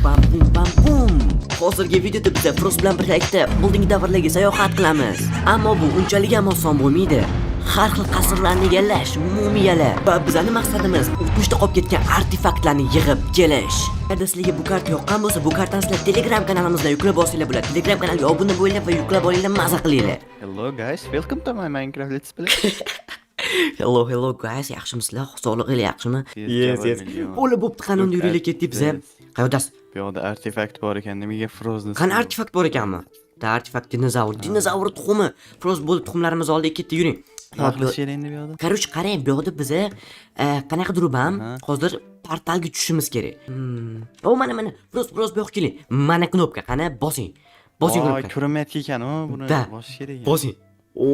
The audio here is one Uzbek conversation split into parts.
Pam pum pam pum. Hozirgi videoda biz Frost bilan birgalikda oldingi davrlarga sayohat qilamiz. Ammo bu unchalik ham oson bo'lmaydi. Har xil qasrlarni egallash, mumiyalar va bizning maqsadimiz o'tmishda qolib ketgan artefaktlarni yig'ib kelish. Agarda sizlarga bu karta yoqqan bo'lsa, bu kartani sizlar Telegram kanalimizdan yuklab olsanglar bo'ladi. Telegram kanaliga obuna bo'linglar va yuklab olinglar, maza qilinglar. Hello guys, welcome to my Minecraft Let's Play. Hello, hello guys, yaxshimisizlar? Sog'lig'inglar yaxshimi? Yes, yes. Bo'la bo'pti, qani unda Look yuringlar at ketdik biz. this. Qayerdasiz? Bu yoqda artefakt bor ekan, nimaga Frozen? Qani artefakt bor ekanmi? Da artefakt dinozavr, dinozavr tuxumi. Frost bo'lib tuxumlarimizni oldik, ketdik, yuring. Nima qilish kerak endi bu yoqda? Короче, qarang, bu yoqda biza qanaqadir ham hozir portalga tushishimiz kerak. O, mana mana, Frost, Frost, bu yoqqa keling. Mana knopka, qani bosing. Bosing Voy, knopka. ko'rinmayotgan ekan u, buni Da. bosish kerak ekan. Bosing. O,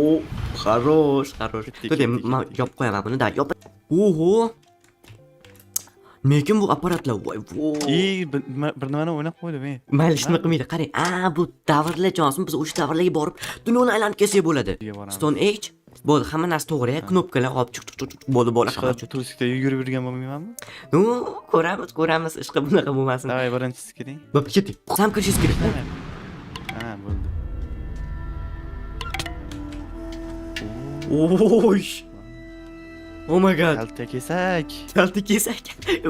хорош, хорош. Ketdik, To'g'ri, ketdik, man ketdik. yopib qo'yaman buni, da, yop. Oho. Lekin bu apparatlar, voy, voy. I, bir nimani o'ynab qo'ydim, ey. Mayli, hech nima qilmaydi. Qarang, a, bu davrlar jonsin, biz o'sha davrlarga borib, dunyoni aylanib kelsak bo'ladi. Uyga boramiz. Stone Age bo'ldi, hamma narsa to'g'ri, knopkalar hop, chiq chiq chiq bo'ldi, bo'ldi, hamma. Chiqib turistda yugurib yurgan bo'lmaymanmi? Ну, ko'ramiz, ko'ramiz, ishqi bunaqa bo'lmasin. Давай, birinchisi keling. Bo'pti, ketdik. Sam kirishingiz kerak. Ha, bo'ldi. Oy. Oh my God. Kalta kesak. Kalta kesak.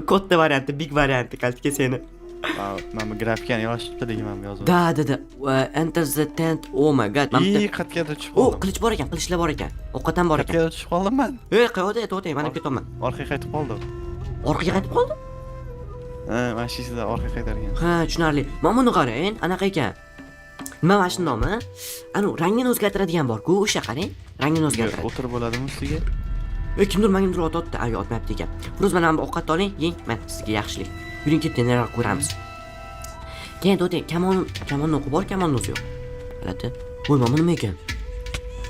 Katta varianti, big varianti kalta kesakni. Mana bu grafikani yoshibdi lekin mana bu yozuv. Да, да, да. Enter the tent. Oh my God. Mana I, bitta. qayergadir tushib O, qoldim. qilich bor ekan, qilichlar bor ekan. Ovqat ham bor ekan. Qayergadir tushib qoldim man. Ey, qayoqda? To'xtang, mana ketyapman. Orqaga qaytib qoldim. Orqaga qaytib qoldi? Ha, mana shu sizlar orqaga qaytargan. Ha, tushunarli. Mana buni qarang, anaqa ekan. Nima mana shuni nomi? Anu rangini o'zgartiradigan bor-ku, o'sha qarang. Rangini o'zgartiradi. O'tirib bo'ladimi ustiga? Ey, kimdir menga kimdir otyapti. Ay, otmayapti ekan. Firuz, mana bu ovqatni oling, yeng. Mana sizga yaxshilik. Yuring, ketdik, nariroq ko'ramiz. Keyin to'xtang, kamon, kamonni o'qi bor, kamonni o'zi yo'q. G'alati. Voy, mana bu nima ekan?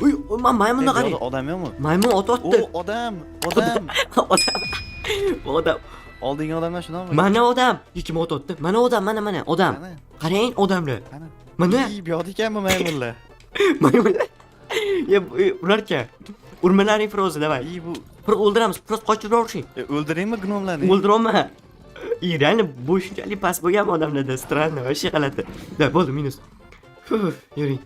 Uy, mana maymunni Ey, bu qarang. yoqda odam yo'qmi? Maymun otyapti. O, odam, odam. Odam. Odam. Oldingi odamlar shundaymi? Mana odam. Kim otyapti? Mana odam, mana mana odam. Qani? Qarang, odamlar. Qani? Mana I, bu yoqda ekan bu maymunlar. maymunlar. Ya, urarkan. Urmalaring Firozni, давай. I, bu Firoz o'ldiramiz. Firoz qochib yurishing. O'ldiraymi gnomlarni? O'ldirolma. И реально bu shunchalik past bo'lgan odamlarda странно, вообще g'alati. Да, bo'ldi, minus. Fuh, yuring.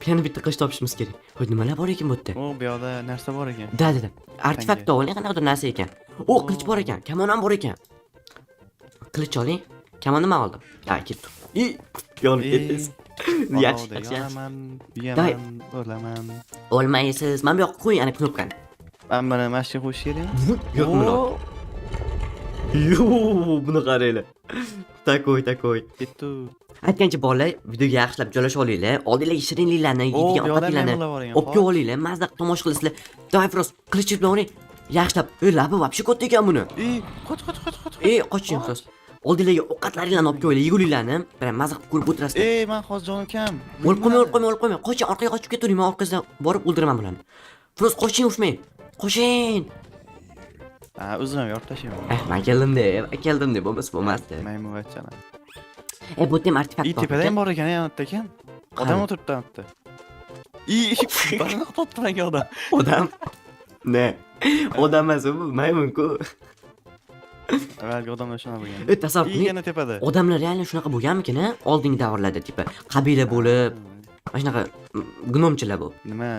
Yana bitta qilich topishimiz kerak. Hoy, nimalar bor ekan bu yerda? O, bu yoqda narsa bor ekan. Да, да, да. Artefakt oling, qanaqadir narsa ekan. O, qilich bor ekan, kamon ham bor ekan. Qilich oling. Kamonni man oldim. Ha, ketdi. I, yonib ketdingiz. Yaxshi, Olovda yaxshi, yaxshi. yonaman, kuyaman, o'laman. O'lmaysiz. Mana bu yoqqa qo'ying ana knopkani. Man buni mana shu qo'yish kerakmi? Yo'q, buni. Yo, buni qaranglar. Такой, такой. Ketdi. Aytgancha bolalar, videoga yaxshilab joylashib olinglar. Oldinglarga shirinliklarni, O, yeydigan bu yoqda ovqatlarni maymunlar bor ekan. olib kelib olinglar. Mazza qilib tomosha qilasizlar. Давай, Frost, qilich bilan uring. Yaxshilab. Ey, labi вообще katta ekan buni. I, qoch, qoch, qoch, qoch. Ey, qoching, Frost. Oldinglarga ovqatlaringlarni olib kelinglar, yeguliklarni. Bir mazza qilib ko'rib o'tirasizlar. Ey, man hozir jonim kam. O'lib qolmang, o'lib qolmang, o'lib qolmang. Qoching, orqaga qochib ketavering, men orqasidan borib o'ldiraman bularni. Frost, qoching, urushmang. Qoching. Ha, o'zim ham yorib tashlayman. Eh, men keldim deb, men keldim deb, bo'lmasa bo'lmasdi. Maymun vachchalar. E, bu yerda ham artefakt I, bor. tepada ham bor ekan, yana bitta ekan. Odam Qani? o'tiribdi bitta. I, bani otibdi menga odam. Odam. Ne? Odam emas bu, maymun-ku. Avvalgi odamlar shunaqa bo'lgan. E, tasavvur I, qiling. yana tepada. Odamlar реально shunaqa bo'lganmikin, a? Oldingi davrlarda типа qabila bo'lib, mana shunaqa gnomchalar bo'lib. Nima?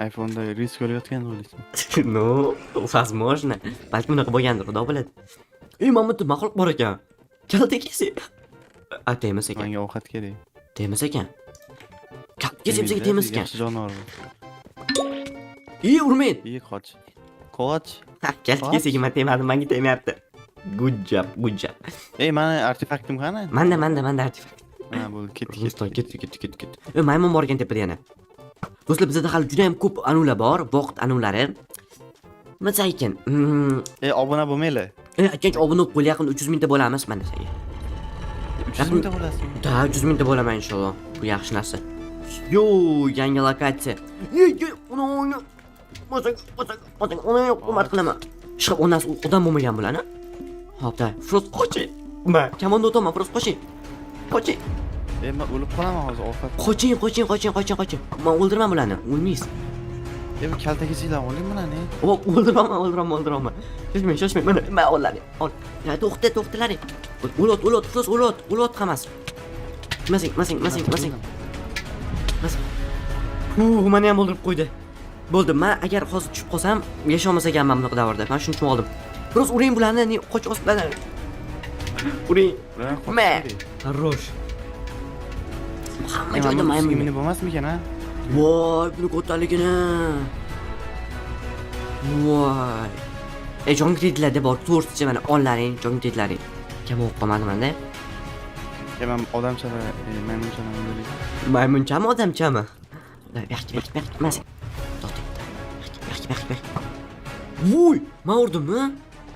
iPhone'da reels ko'rayotgan o'ylaysizmi? Ну, возможно. Balki bunaqa bo'lgandir, xudo biladi. Ey, mana bu yerda maxluq bor ekan. Kalta kesak. A, tegmas ekan. Menga ovqat kerak. Tegmas ekan. Kalta kesak bizga tegmas ekan. Yaxshi jonivor bu. Ey, urmang. I, qoch. Qoch. Ha, kalta kesak man tegmadim, menga tegmayapti. Good job, good job. Ey, mani artefaktim qani? Manda, manda, manda artefakt. Ha, bo'ldi, ketdik. Ruslan, ketdi, ketdi, ketdi, ketdi. Ey, maymun bor ekan tepada yana. Do'stlar, bizda hali juda ham ko'p anular bor, vaqt anulari. Nima desak ekan? Ey, obuna bo'lmanglar. Ey, aytgancha obuna bo'lib qo'yinglar, yaqinda 300 mingta bo'lamiz mana senga. 300 mingta bo'lasizmi? Да, 300 mingta bo'laman inshaalloh. Bu yaxshi narsa. Yo, yangi lokatsiya. Ye, ye, uni, uni. Masak, masak, masak, uni hurmat qilaman. Chiqib onasi odam bo'lmagan bularni. Hop, да. Frost qoching. Ma, kamonda o'taman, Frost qoching. Qoching. Ey, men o'lib qolaman hozir ovqat. Qoching, qoching, qoching, qoching, qoching. Men o'ldiraman bularni. O'lmaysiz. E, bu kaltakesinglar oling bularni. Hop, o'ldiraman, o'ldiraman, o'ldiraman. Shoshmang, shoshmang. Mana, ma ollaring. Ol. Ya, to'xta, to'xtalaring. O'lot, o'lot, Frost, o'lot, o'lot hammasi. Masing, masing, masing, masing. Masing. Hu, meni ham o'ldirib qo'ydi. Bo'ldi, men agar hozir tushib qolsam, yasholmas ekanman bunaqa davrda. Men shuni tushunib oldim. Frost, uring bularni, ne qoch ostlardan. Uring. Ma. Хорош. Hamma joyda maymun. Minib bo'lmasmikan, ha? Voy, buni kattaligini. Voy. E, jonglitlarda bor, to'rtinchi mana onlaring, jonglitlaring. Kam bo'lib qolmadi manda. E, men odamchalar, maymunchalar o'ylayman. Maymunchami, odamchami? Buyoqqa, buyoqqa, buyoqqa, emas. To'xta. Buyoqqa, buyoqqa, buyoqqa. Voy, men urdimmi?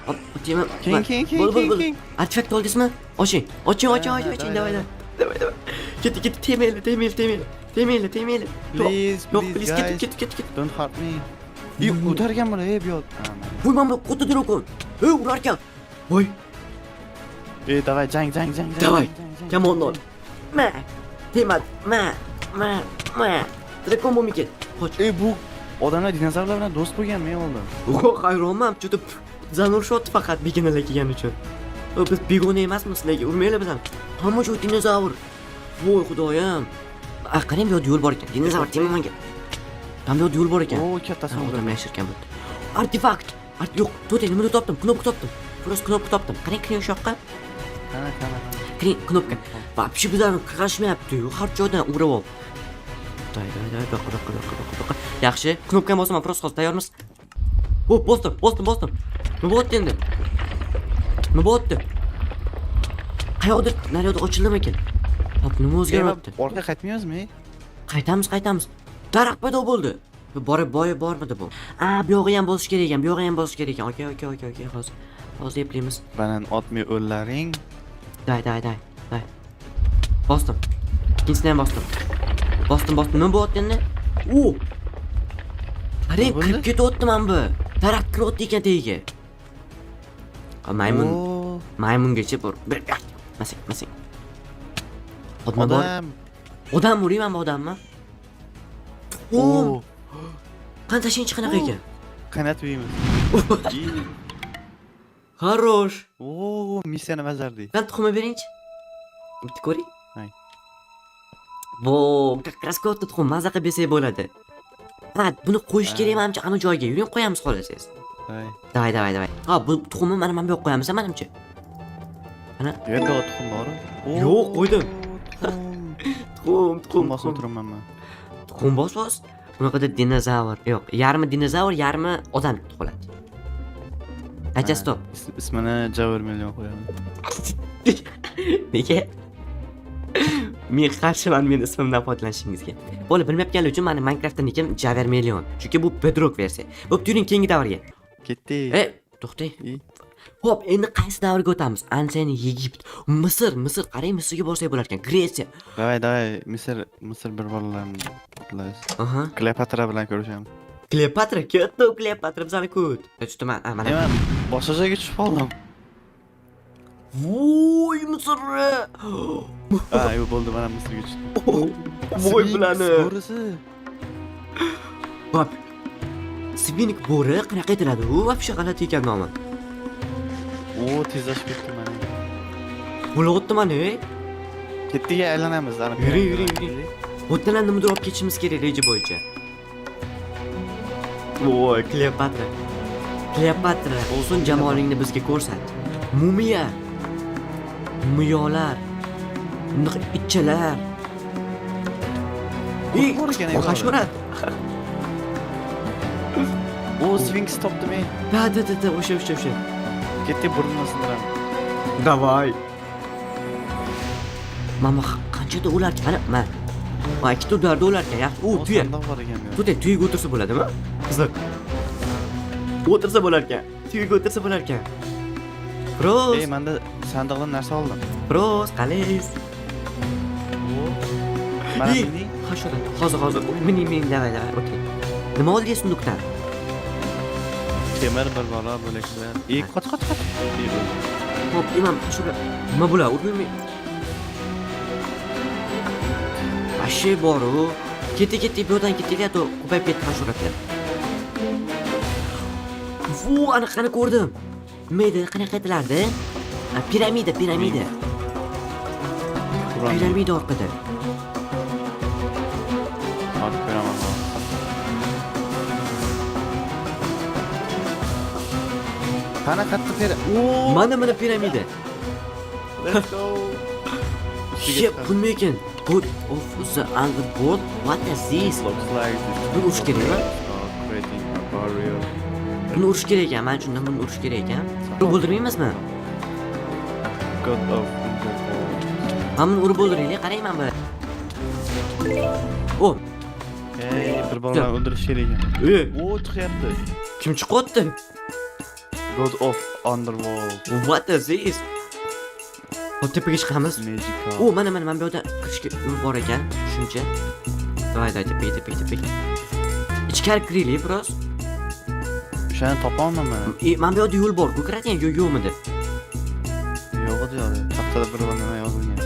Hop, o'tayman. Keyin, keyin, keyin, Bo'ldi, keyin, bo'ldi. keyin. Artefakt oldingizmi? Oching. Oching, oching, oching, oching. Давай, Давай, давай. Давай, давай. Ketdi, ketdi, tegmayli, tegmayli, tegmayli. Tegmayli, tegmayli. Yo'q, Please, yo'q, please, please, ketdi, guys. ketdi, ketdi, ketdi. Don't hurt me. E, o'tarkan bular, ey, bu yoq. Ha, mayli. Voy, mana bu katta drakon. Ey, urar ekan. Voy, Ey, давай, jang, jang, jang, jang. Давай. Jang, jang, Come on, on. Ma. Tegmadi. Ma. Ma. Ma. Drakon bo'lmaykan. Qoch. Ey, bu odamlar dinozavrlar bilan do'st bo'lganmi oldin? Yo'q, hayronman. Juda bizani urishyapti faqat begonalar kelgani uchun. O, biz begona emasmiz sizlarga. Urmanglar bizani. Hamma joy dinozavr. Voy, xudoyim. A, qarang, bu yerda yo'l bor ekan. Dinozavr tegma menga. Tam bu yerda yo'l bor ekan. O, kattasini Ha, odam o'ldirdim. yashirkan bu yerda. Artefakt. Art yo'q, to'xtang, nimadir topdim. Knopka topdim. Просто knopka topdim. Qarang, kiring o'sha yoqqa. Qana, qana, qana. Kiring, knopka. Вообще bizlarni qarashmayapti-yu, har joydan urib olib. Day, day, day, bu yoqqa, bu yoqqa, bu yoqqa, bu yoqqa, bu yoqqa. Yaxshi, knopkani bosaman, просто hozir tayyormiz. Hop, bosdim, bosdim, bosdim. Nima bo'lyapti endi? Nima bo'lyapti? Qayoqdir, naryoqda ochildimikin? Hop, nima o'zgaryapti? Orqaga qaytmaymizmi? Qaytamiz, qaytamiz. Daraxt paydo bo'ldi. Bu borib boyi bormidi bu? A, bu yog'i ham bosish kerak ekan, bu yog'i ham bosish kerak ekan. Okey, okey, okey, okey, hozir. Hozir eplaymiz. Banan otmay o'llaring. Day, day, day, day. Bosdim. Ikkinchisini ham bosdim. Bosdim, bosdim. Nima bo'lyapti endi? U! Qarang, Nima bo'ldi? kirib ketyapti mana bu. Daraxt kiryapti ekan tagiga. Ha, maymun, Oo, maymungacha bor. Bir, masang, masang. Odam bor. odam. Odam urayman bu odammi? Tuxum. Oo, Qani tashingchi qanaqa ekan? Qaynatib yeymiz. Хорош. Oo, missiyani bajardik. Qani tuxumni beringchi. Bitta ko'ring. Hay. Vo, как раз katta tuxum, maza qilib yesak bo'ladi. Ha, buni qo'yish kerak manimcha anu joyga. Yuring, qo'yamiz xohlasangiz. Hay. Давай, давай, давай. Ha, bu tuxumni mana bu yoqqa qo'yamiz, manimcha. Mana Bu yerda tuxum bor. Yo'q, qo'ydim. Tuxum. Tuxum, tuxum, Tuxum bosib tuxum. o'tiraman man. Tuxum bos bos. Bunaqada dinozavr. Yo'q, yarmi dinozavr, yarmi odam tug'iladi. Acha, стоп. Ismini Javr Million qo'yaman. Nega? Men qarshiman meni ismimdan foydalanishingizga. Bola bilmayotganlar uchun mani Minecraftda nikim Javer Million. Chunki bu Bedrock versiya. Bo'pti, yuring keyingi davrga. Ketdik. E, to'xtang. E? Xo'p, endi qaysi davrga o'tamiz? Ancient Egypt, Misr, Misr, qarang, Misrga borsak bo'lar ekan. Gretsiya. Давай, давай, Misr, Misr bir bolalarni qutlaymiz. Aha. Kleopatra bilan ko'rishamiz. Kleopatra, ketdi Kleopatra bizani kut. Tushdim, ha, mana. E, men boshqa joyga tushib qoldim. Voy, Misr. Ha, yo'q bo'ldi, mana Misrga tushdim. Voy Sfinks bularni. Bo'risi. Hop. Sfinks bo'ri qanaqa aytiladi? U вообще g'alati ekan nomi. O, tezlashib ketdi mana. Bo'lyapti mana, ey. Ketdik, aylanamiz. Ana Yuring, yuring, yuring. Bu yerdan ham nimadir olib ketishimiz kerak reja bo'yicha. Voy, Kleopatra. Kleopatra, bo'lsin jamolingni bizga ko'rsat. Mumiya. Mumiyolar. Bunaqa itchalar. Ey, Bor ekan, ey, bor. hasharot. O, Sfinks topdim, ey. Да, да, да, да, o'sha, o'sha, o'sha. Ketdik, burnini sindiramiz. Давай. Mana qanchada ular ana, mana. Mana ikkita ularda ular ekan. Yaxshi. U O, tuya. sandiq bor ekan bu yerda. To'xtang, tuyaga o'tirsa bo'ladimi? Qiziq. O'tirsa bo'lar ekan. Tuyaga o'tirsa bo'lar ekan. Roz, Ey, menda sandiqdan narsa oldim. Roz, qalaysiz? Mana Ey, mining. Hasharot. Hozir, hozir. Mining, mining, давай, давай, o'tiring. Nima oldingiz sundukdan? Temir bir bola bo'laklar. Ey, qoch, qoch, qoch. Ey, o'ldim. Hop, imam, hasharot. Nima bular? Urmaymi? Вообще bor u. Ketdik, ketdik, bu yerdan ketdik, a то ko'payib ketdi hasharotlar. Fu, anaqani ko'rdim. Nima edi? Qanaqa aytilardi? Ha, piramida, piramida. Piramida orqada. Hozir ko'raman. Qani, qayerda Oo! Mana, mana piramida. Let's go. Ye, bu nima ekan? God of the Underworld? What is this? Looks like this. Buni urish kerakmi? Creating a barrier. Buni urish kerak ekan, man tushundim, buni urish kerak ekan. Urib o'ldirmaymizmi? God of Underworld. Mana buni urib o'ldiraylik, qarang mana bu. O, Ey, bir bolani o'ldirish kerak ekan. e, O, chiqyapti. kim chiqyapti? God of Underworld. What is this? Hop, tepaga chiqamiz. Magical. O, mana, mana, mana bu yoqda kirishga yo'l bor ekan, shuncha. Давай, давай, tepaga, tepaga, tepaga. Ichkari kiraylik biroz. O'shani topolmayman. E, mana bu yoqda yo'l bor, ku kiradigan yo'l yo'qmidi? Yo'q edi yo'q. Taxtada bir nima yozilgan.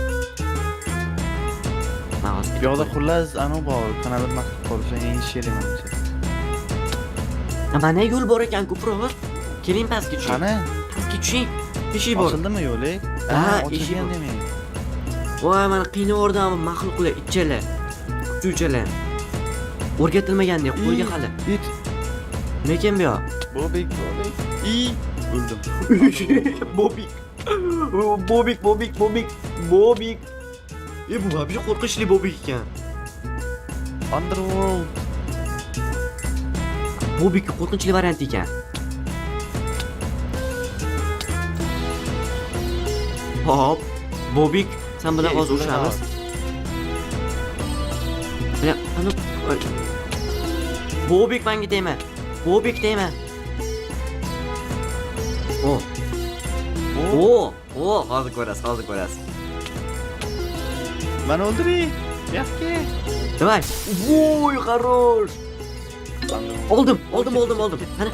Man hozir Bu yoqda xullas anavi bor, qanaqadir maxluq bor, o'shani yengish kerak manimcha. Mana yo'l bor ekan-ku, biroz. Keling, pastga tushing. Qani? Pastga tushing. Eshik bor. Ochildimi yo'l? Ey? Ha, Ha, eshik ochilgan bor. demak. Voy, mana qiynab bu maxluqlar, itchalar. Kuchukchalar. O'rgatilmagandek qo'lga hali. It. Nima ekan bu yoq? Bobik, Bobik. I o'ldim. Bobik. Bobik, Bobik, Bobik, Bobik. E, bu вообще qo'rqinchli Bobik ekan. Underworld. Bobik qo'rqinchli variant ekan. Hop, Bobik, sen bilan Ey, hozir urushamiz. Mana, ana Bobik, menga tegma. Bobik, tegma. O. O, o, hozir ko'rasiz, hozir ko'rasiz. Mani o'ldiring. Yo'qki. Давай. Voy, хорош. Oldim, oldim, oldim, oldim. Qani.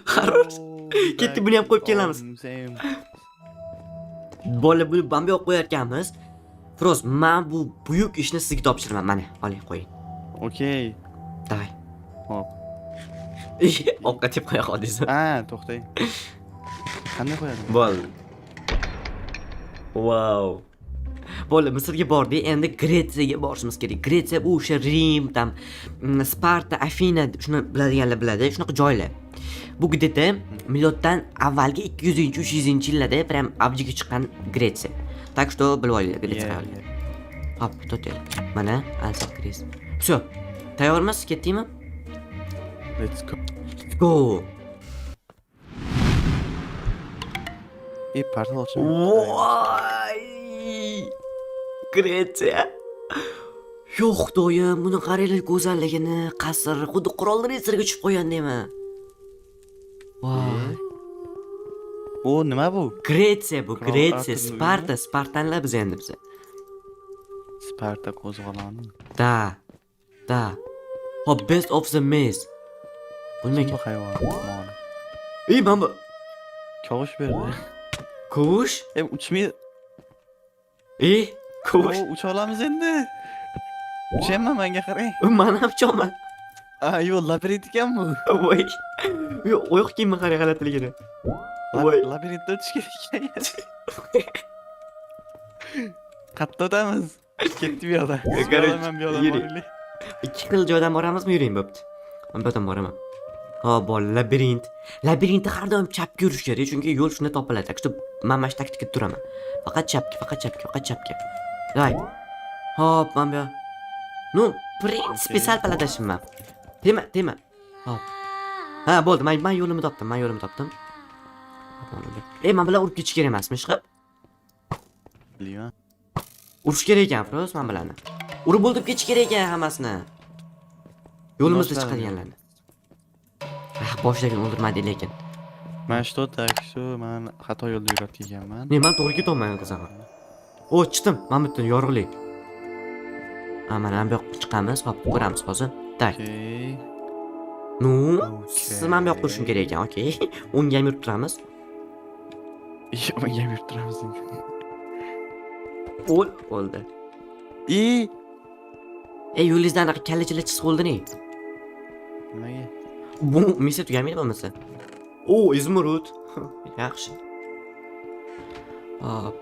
Хорош. Ketdik, buni ham qo'yib kelamiz. Bola, buni mana bu yoqqa qo'yarkanmiz. Firoz, men bu buyuk ishni sizga topshiraman. Mana, oling, qo'ying. Okey. Давай. Hop. Ovqat yeb qo'ya qoldingiz. Ha, to'xtang. Qanday qo'yadi? Bo'ldi. Vau. Bo'ldi, Misrga bordik, endi Gretsiyaga borishimiz kerak. Gretsiya bu o'sha Rim, там, Sparta, Afina, shuni biladiganlar biladi, shunaqa joylar. Bu где-то miloddan avvalgi 200-300-yillarda прям avjiga chiqqan Gretsiya. Так что bilib olinglar Gretsiya qayerda. Hop, to'xtang. Mana Alsat Gres. Всё. Tayyormiz? Ketdikmi? Let's go. Go. E, portal ochildi. Voy! Gretsiya. Yo'q, xudoyim, buni qaranglar go'zalligini, qasr, xuddi qirol ritsarga tushib qo'yandayman. Voy. O, nima bu? Gretsiya bu, Qirol Gretsiya, Arturni Sparta, spartanlar biz endi biz. Sparta qo'zg'oloni. Да. Да. Hop, best of the maze. Bu nima Bu ekan? hayvon. Moni. Ey, mana bu Kovush berdi. Kovush? E, uchmaydi. Ey, kovush. O, ucha olamiz endi. Uchayapman, menga qarang. Man ham uchaman. A, yo'q, labirint ekan bu. Voy. Yo'q, oyoq kiyimni qarang g'alatiligini. Voy. Labirintda o'tish kerak ekan. Qayerda o'tamiz? Ketdi bu yoqdan. Bu yoqdan, man bu yoqdan Yuring. boraylik. Ikki xil joydan boramizmi? Yuring, bo'pti. Man bu yoqdan boraman. Ha, bor labirint. Labirintda har doim chapga yurish kerak, chunki yo'l shunda topiladi. Так что man mana shu taktikada turaman. Faqat chapga, faqat chapga, faqat chapga. Давай. Hop, mana bu yoq. Ну, в принципе, Okey. sal pal adashibman. Tema, tema. Hop. Ha, bo'ldi. Men yo'limni topdim, men yo'limni topdim. Hop, mana bu. Ey, men bilan urib ketish kerak emasmi, ishqib? Bilmayman. Urush kerak ekan, Firoz, men bilan. Urib o'ldirib ketish kerak ekan hammasini. Yo'limizda Boshladi. chiqadiganlarni. Ah, boshidagini o'ldirmadik lekin. Man что так shu man xato yo'lda yurib kelganman. Ne, man to'g'ri ketyapman qizig'i. O, chiqdim. Mana bu yerdan yorug'lik. Ha, mana bu yoqqa chiqamiz, hop, ko'ramiz hozir. Так. Okey. Ну, Okey. siz mana bu yoqqa yurishim kerak ekan, okey. O'ngga ham yurib turamiz. O'ngga ham yurib turamiz. O'l, o'ldi. I Ey, yo'lingizda anaqa kallachalar chiziq o'ldining. Nimaga? Bu missiya tugamaydi bo'lmasa. O, изумруд. Yaxshi. Hop.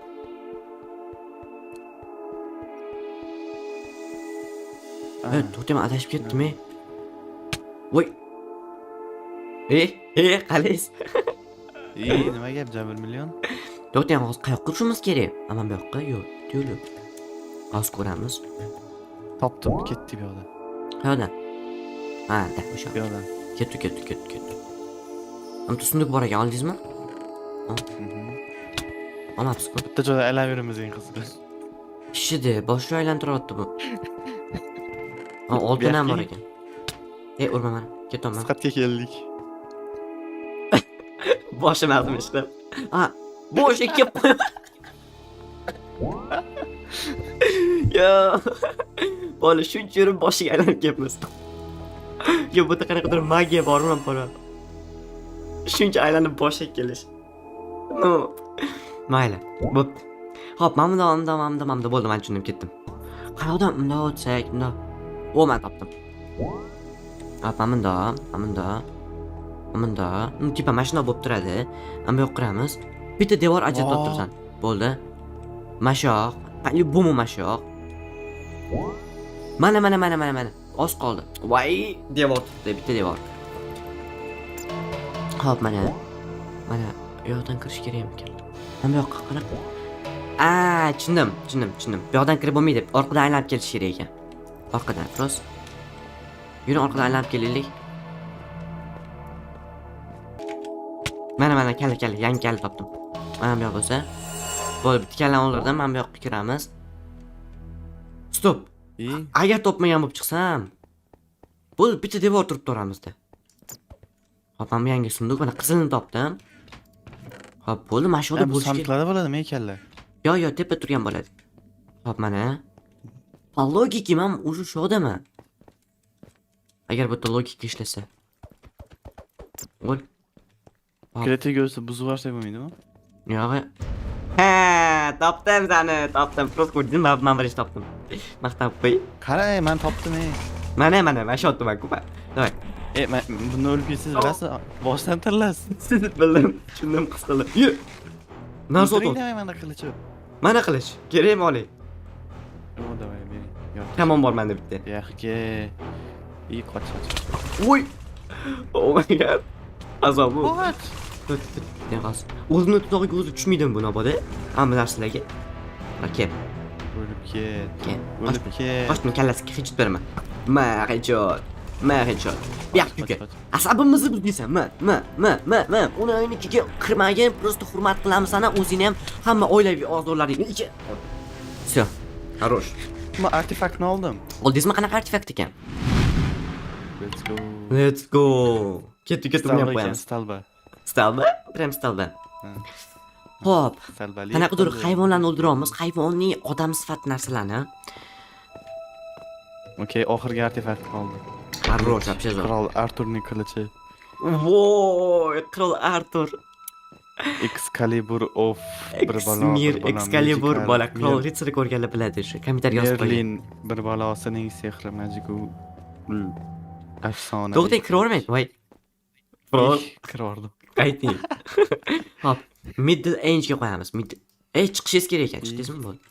Ah. To'xtang, adashib ketdim, ey. Voy. Ey, ey, qalaysiz? Ey, nima gap, Jabr million? To'xtang, hozir qayoqqa urishimiz kerak? Mana bu yoqqa, yo'q, yo'l. Hozir ko'ramiz. Topdim, ketdi bu yoqdan. Qayoqdan? Ha, da, o'sha. Bu yoqdan. Ketdi, ketdi, ketdi, ketdi. Bitta sunduq bor ekan, oldingizmi? Mhm. Olmabsiz-ku. Bitta joyda aylanib yuribmiz, eng qizig'i. Kishidi, boshini aylantiryapti bu. Ha, oltin ham bor ekan. Ey, urma mani. Ketyapman. Biz qayerga keldik? Boshim og'zim ishlab. Ha, bosh kelib qo'y. Yo. Bola shuncha yurib boshiga aylanib kelibmiz. Yo, bu yerda qanaqadir magiya bormi, bola? Shuncha aylanib boshiga kelish. No. Mayli, bo'pti. Xo'p, mana bundoq, bundoq, mana bundoq, mana bundoq bo'ldi, men tushunib ketdim. Qayoqdan bundoq o'tsak, bundoq. O, men topdim. Hop, mana bundoq, mana bundoq. Mana bundoq. Типа mana shundoq bo'lib turadi. Mana bu yoqqa kiramiz. Bitta devor ajratib Vo. tursan. Bo'ldi. Mana shu yoq. Bu mana shu yoq. Mana, mana, mana, mana, mana. Oz qoldi. Voy, devor tutdi, bitta devor. Xo'p, mana. Mana u yoqdan kirish kerakmikan? Mana bu yoqqa qanaqa? A, tushundim, tushundim, tushundim. Bu yoqdan kirib bo'lmaydi. Orqadan aylanib kelish kerak ekan. Orqadan, rost. Yuring, orqadan aylanib kelaylik. Mana, mana, kalla, kalla, yangi kalla topdim. Mana bu yoq bo'lsa. Bo'ldi, bitta kallani o'ldirdim. Mana bu yoqqa kiramiz. Стоп. Ey, Agar topmagan bo'lib chiqsam, bo'ldi, bitta devor turibdi oramizda. Hop, mana bu yangi sunduq, mana qizilni topdim. Hop, bo'ldi, mana shu yerda bu bo'lishi kerak. sandiqlarda bo'ladimi kalla? Yo'q, yo'q, tepa turgan bo'ladi. Hop, mana. По логике man уже shu yoqdaman. Agar bu yerda logika ishlasa. O'l. Hop. Kreativ o'zi buzib yuborsak bo'lmaydimi? Yo'q. Ha, topdim seni, topdim. Просто ko'rdingmi? Man birinchi topdim. Maqtab qo'y. Qara, man topdim, ey. Mana, mana, mana shu yerdaman-ku. Давай. E, man bunda o'lib ketsangiz bilasiz, boshdan tirilasiz. Bildim, tushundim, his qildim. Ye. Narsa O'ldiring o'tdi. Давай, mana qilichi. Mana qilich. Kerakmi, oling. O, давай, bering. Yo'q. Kamon bor menda bitta. Yo'qga. Ey, qoch, qoch. Voy. Oh my God. Azob bu. Qoch. Tut, tut, tut. Hozir. O'zini tuzog'iga o'zi tushmaydimi bu naboda? Hamma narsalarga. Ha, kel. O'lib ket. Kel. O'lib ket. Qochma, kallasiga headshot beraman. Ma headshot. Ma headshot. Bu yoqqa Qoch, uka. qoch. Asabimizni buzdingsan. Ma, ma, ma, ma, ma. Uni uynikiga kirmagin, просто hurmat qilamiz sana, o'zingni ham, hamma oilaviy a'zolaringni ichi. Всё. Хорош. Men artefaktni oldim. Oldingizmi, qanaqa artefakt ekan? Let's go. Let's go. Ketdi, ketdi, buni ham Столба ekan, qo'yamiz. Столба. Столба? Prям столба. Ha. Xo'p, Столба li. qanaqadir hayvonlarni o'ldiramiz, hayvoniy odam sifatli narsalarni. Okey, oxirgi artefakt qoldi. Хорош, вообще zo'r. Qirol Arturning qilichi. Voy, Qirol Artur. Excalibur of bir balo. Mir bir balo, Excalibur Magical bola Qirol Mer- ritsari ko'rganlar biladi shu. Kommentariy yozib qo'ying. Merlin bir balosining sehri magiku ul afsona. To'xtang, kiravermang. Voy. Qirol, Kirordim. qayting. Hop, Middle Age ga qo'yamiz. Middle. Ey, chiqishingiz kerak ekan. Chiqdingizmi? Bo'ldi.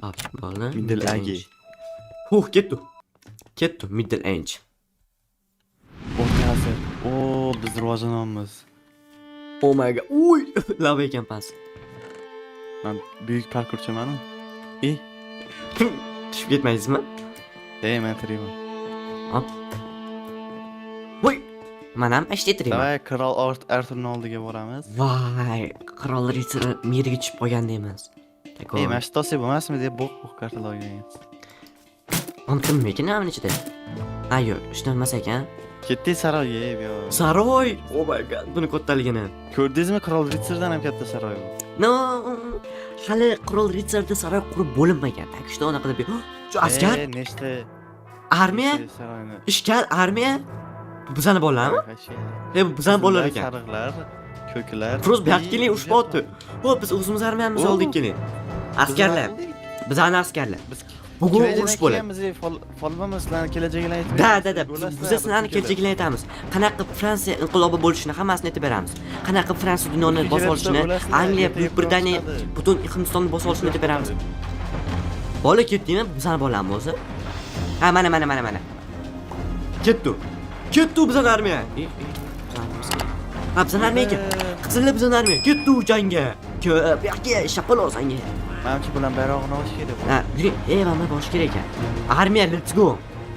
Hop, bo'ldi. Middle Age. Huh, ketdi. Ketdi Middle Age. O'rta asr. O, biz rivojlanamiz. Oh my God. Uy, lava ekan past. Men buyuk parkurchiman. Ey, Tushib ketmaysizmi? Ey, men tirikman. Hop. Voy. Man ham почти tirikman. Давай, Qirol Arturning oldiga boramiz. Voy, qirol ritsari miriga tushib qolgan deymiz. Такой. Ey, mana shu tosiy bo'lmasmi deb bo'q bo'q kartalar olgan. Oltinmi ekan mana ichida? Ha, yo'q, ishdan emas ekan. Ketdik saroyga, ey, bu yoq. Saroy! Oh my God, buni kattaligini. Ko'rdingizmi, Qirol ritsardan ham katta saroy bu. No, hali qirol ritsarda saroy qurib bo'linmagan. Так что unaqa deb. Shu askar, Ey, nechta armiya, nechta saroyni. ishkal armiya. Bu bizani bolalarmi? Вообще. E, bu bizani bolalar Qizillar, ekan. Sariqlar, ko'klar. Просто bu yoqqa Ey, keling, urushmayapti. Hop, biz o'zimiz armiyamizni Oo. oldik, keling. Askarlar, bizani askarlar. Biz Bugun urush bo'ladi. Biz folbamiz, sizlarni kelajagini aytib Da, da, da. Biz sizlarni kelajagini aytamiz. Qanaqa qilib Fransiya inqilobi bo'lishini hammasini aytib beramiz. Qanaqa qilib Fransiya dunyoni bosib olishini, Angliya, Buyuk Britaniya, butun Hindistonni bosib olishini aytib beramiz. Bola ketdingmi? Bizani bolamiz o'zi. Ha, mana, mana, mana, mana. Ketdi. Ketdi bizani armiya. Ha, bizani armiya ekan. Qizillar bizani armiya. Ketdi jangga. Bu yoqqa shapaloq sanga. Manimcha bilan bayrog'ini olish kerak. Ha, yuring. Ey, mana borish kerak ekan. Armiya, let's go.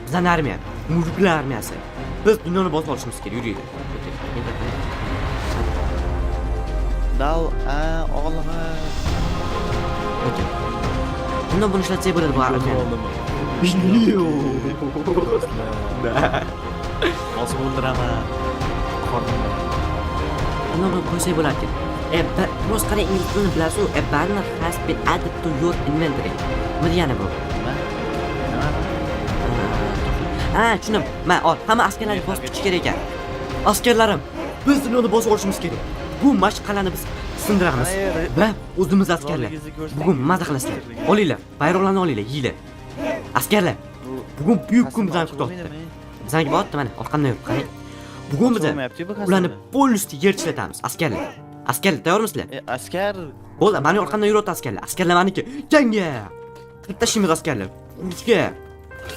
Bizani armiya. Mujiklar armiyasi. Biz dunyoni bosib olishimiz kerak, yuringlar. Dal, a, olg'a. Okey. Bundan buni ishlatsak bo'ladi bu armiyani. Bosib o'ldiraman. Qornim. Bundan buni qo'ysak bo'lar ekan. E, Ro's qarang, ingliz tilini bilasiz-ku. A banner has been added to your inventory. Nima degani bu? Nima? Nima? Ha, tushundim. Ma, ol. Hamma askarlarni bosib chiqish kerak ekan. Askarlarim, biz dunyoni bosib olishimiz kerak. Bu mashqalani biz sindiramiz. Va o'zimiz askarlar. Bugun maza qilasizlar. Olinglar, bayroqlarni olinglar, yeyglar. Askarlar, bugun buyuk kun bizani kutyapti. Bizani bo'lyapti mana, orqamdan yurib qarang. Bugun biz ularni polностью yer tishlatamiz, askarlar. Askarlar, tayyormisizlar? E, askar. Bo'ldi, mani orqamdan yuryapti askarlar. Askarlar maniki. Jangga! Qirib tashlaymiz askarlar. Urushga.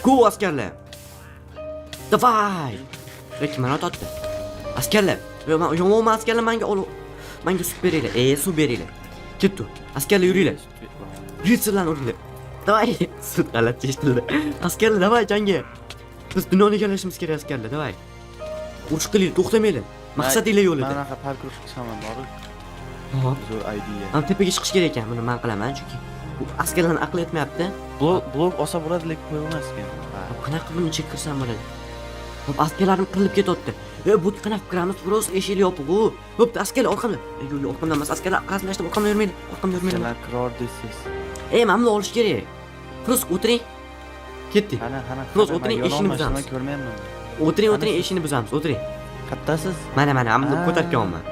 Go askarlar. Давай! Lekin mana otdi. Askarlar, yo'q, man yomonman askarlar, menga ol. Menga sut beringlar. E, suv beringlar. Ketdi. Askarlar yuringlar. Ritsarlarni uringlar. Давай. Sut g'alati eshitildi. Askarlar, давай jangga. Biz dunyoni egallashimiz kerak askarlar, давай. Urush qilinglar, to'xtamanglar. Maqsadinglar yo'lida. Mana bunaqa parkur chiqaman borib. Hop. Zo'r idea. Mana tepaga chiqish kerak ekan, buni men qilaman chunki bu askarlarni aqli yetmayapti. Blok olsa bo'ladi, lekin qo'yilmas ekan. Qanaqa buni ichiga kirsam bo'ladi? Hop, askarlarim qirilib ketyapti. E, bu qanaqa kiramiz? Biroz eshik yopiq-u. Bo'pti, askarlar orqamda. E, yo'q, yo'q, orqamdan emas. Askarlar hazillashdim, orqamdan yurmanglar. Orqamdan yurmanglar. Askarlar kiror deysiz. E, mana buni olish kerak. Biroz o'tiring. Ketdik. Qani, qani. Biroz o'tiring, eshikni buzamiz. Ko'rmayapman. O'tiring, o'tiring, eshikni buzamiz. O'tiring. Qattasiz? Mana, mana, mana buni ko'tarib kelyapman.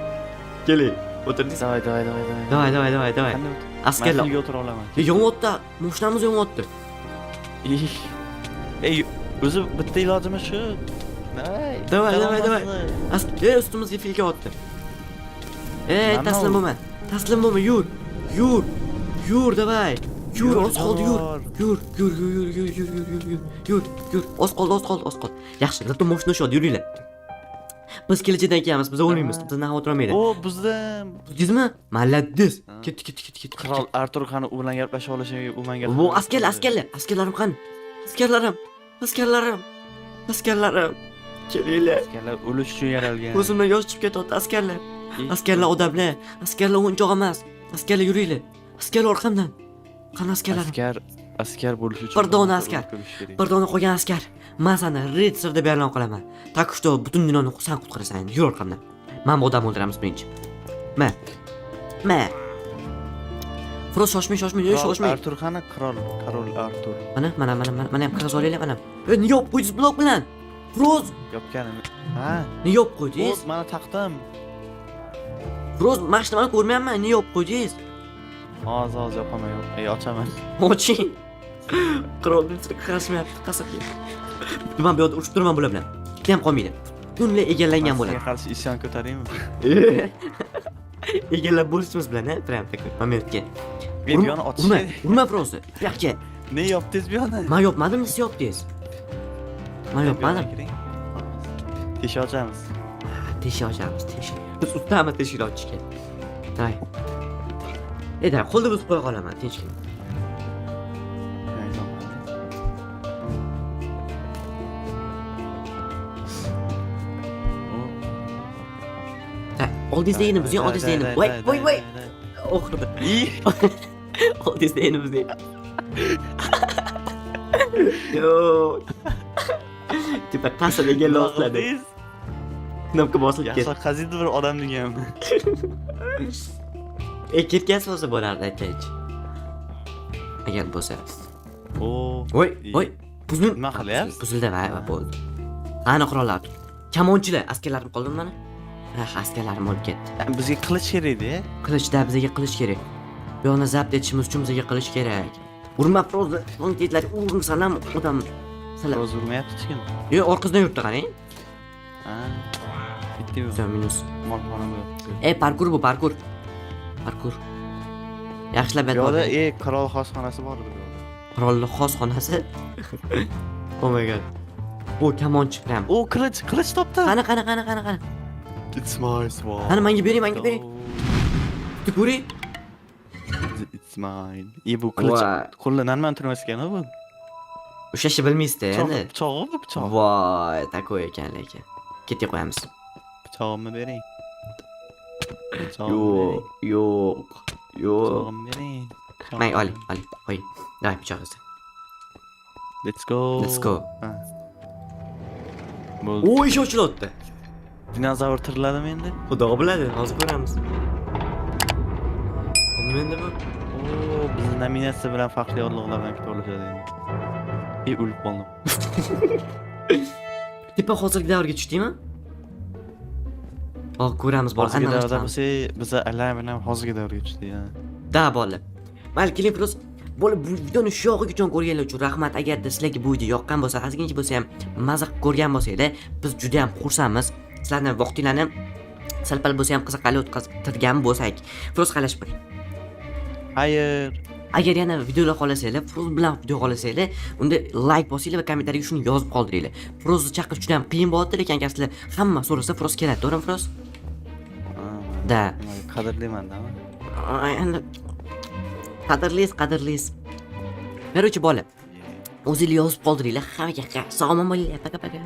Keling, o'tirdingiz. Давай, давай, давай, давай. Давай, давай, давай, давай. Qanday o'tir? Askarlar. Mashinaga o'tira olaman. E, yonyapti. Mashinamiz yonyapti. Ey, o'zi bitta ilojimiz shu. Давай. Давай, давай, давай. E, ustimizga fil kelyapti. Ey, Mana taslim u. bo'lma. Taslim bo'lma, yur. Yur. Yur, давай. Yur, oz qoldi, yur. Yur, yur, yur, yur, yur, yur, yur, yur, yur, yur, yur. Oz qoldi, oz qoldi, oz qoldi. Yaxshi, зато mashina ushadi, yuringlar. Biz kelajakdan kelamiz, biz o'lmaymiz, bizdan xavotir olmanglar. O, bizdan Buzdingizmi? Молодец. Ha. Ketdi, ketdi, ketdi, ketdi. Qirol Artur qani u bilan gaplasha olishi, u menga. Bu askarlar, askarlar, askarlarim qani? Askarlarim, askarlarim, askarlarim. Kelinglar. Askarlar o'lish uchun yaralgan. Ko'zimdan yosh chiqib ketyapti askarlar. Askarlar odamlar, askarlar o'yinchoq emas. Askarlar yuringlar. Askarlar orqamdan. Qani askarlarim? Askar, askar bo'lish uchun Bir dona askar. o'lish kerak. Bir dona qolgan askar. Men seni ritsar deb e'lon qilaman. Так что butun dunyoni san qutqarasan endi. Yur orqamdan. Men bu odamni o'ldiramiz birinchi. Ma. Ma. Firoz shoshmang, shoshmang, ey, Qirol shoshmang. Artur qani? Qirol, qirol Artur. Mana, mana, mana, mana, mana ham qiroz olinglar, mana. E, nega yopib qo'ydingiz blok bilan? Firoz, Yopganim. Ha, nega yopib qo'ydingiz? o'z mana taqdim. Firoz, mana shu nimani ko'rmayapman, nega yopib qo'ydingiz? Hozir, hozir yopaman, yo'q. Ey, ochaman. Oching. Qirol qarashmayapti qasrga. Man bu yerda urushib turaman bular bilan. Bitta ham qolmaydi. Butunlay egallangan bo'ladi. Sizga qarshi isyon ko'taraymi? Egallab bo'lishimiz bilan, ha, prям такой momentga. Bu yoqni ochish Urma, kerak. urma Firozni. Bu yoqqa. Ne yopdingiz bu yoqni? Men yopmadim, siz yopdingiz. Men yopmadim. Tesha ochamiz. Teshik ochamiz, teshik. Biz ustamiz teshikni ochishga. Day. E, day, qo'lni buzib qo'ya qolaman, tinchgina. Day, oldingizdagini buzing, oldingizdagini. Voy, voy, voy. Oxirida. Oldingizdagini buzing. Yo'q. Tepa qasr egallab. Knopka bosilib ketdi. Yaxshi qaziydi bir odam degan. E, ketgan bo'lsa bo'lardi aytgancha. Agar bo'lsa. O. Voy, voy. Buzning Nima qilyapsiz? Buzildi va va bo'ldi. Qani qurollar? Kamonchilar, askarlarim qoldimi mana? Ha, askarlarim o'lib ketdi. Bizga qilich kerak edi. Qilichda bizga qilich kerak. Bu yoqni zabt etishimiz uchun bizga qilich kerak. Urma, Frozni, tezlar ursalam odam. Salam. Roz urmayapti hech kim. Yo'q, orqasidan yuribdi, qarang. Ha. Bitta yo'q. Всё, minus. Molxona bo'lyapti. E, parkur bu, parkur. Parkur. Yaxshilab Bu yoqda yotib. Qirol xosxonasi bor edi bu yoqda. Qirolni xos xonasi. Oh my God. Bu kamon chiqqan. O, qilich, qilich topdim. Qani, qani, qani, qani, qani. It's my sword. Qani, menga bering, menga bering. Bitta ko'ring. It's mine. Bu qilich Voy. qo'lda normal turmas ekan bu. Ushlashni bilmaysizda endi. Pichog'i bu, pichoq. Voy, такой ekan lekin. Ketib qo'yamiz. Pichog'imni bering. Pichog'imni Yo'q, bering. yo'q, yo'q. Pichog'imni bering. Pichog'imni May, oling, bering. oling, qo'ying. Давай pichog'ingizni. Let's go. Let's go. Ha. Bo'ldi. O, ish ochilyapti. Dinozavr tiriladimi endi? Xudo biladi, hozir ko'ramiz. Nima endi bu? O, bizni nominatsiya bilan farqli yorliqlar bilan kutib olishadi endi. O'lib qoldim. Tepa hozirgi davrga tushdingmi? Oh, ko'ramiz, bor. Hozirgi davrda bo'lsak, biza aylanib hozirgi davrga tushdik, ha. Да, bolalar. Mayli, keling, Firoz. Bola, bu videoni shu yog'igacha ko'rganlar uchun rahmat. Agarda sizlarga bu video yoqqan bo'lsa, ozgincha bo'lsa ham maza qilib ko'rgan bo'lsanglar, biz juda ham xursandmiz. Sizlarni vaqtinglarni sal-pal bo'lsa ham qiziqarli o'tkaztirgan bo'lsak. Firoz, qalashib qo'ying. Xayr. Agar yana videolar xohlasanglar, Firoz bilan video xohlasanglar, unda like bosinglar va kommentariyga shuni yozib qoldiringlar. Firozni chaqirish juda ham qiyin bo'lyapti, lekin agar sizlar hamma so'rasa, Firoz keladi, to'g'rimi, Firoz? Ha, Да. Qadrliman, da. Endi qadrlisiz, qadrlisiz. Короче, bola, o'zinglar yozib qoldiringlar. Hammaga sog' omon bo'linglar. Пока, пока.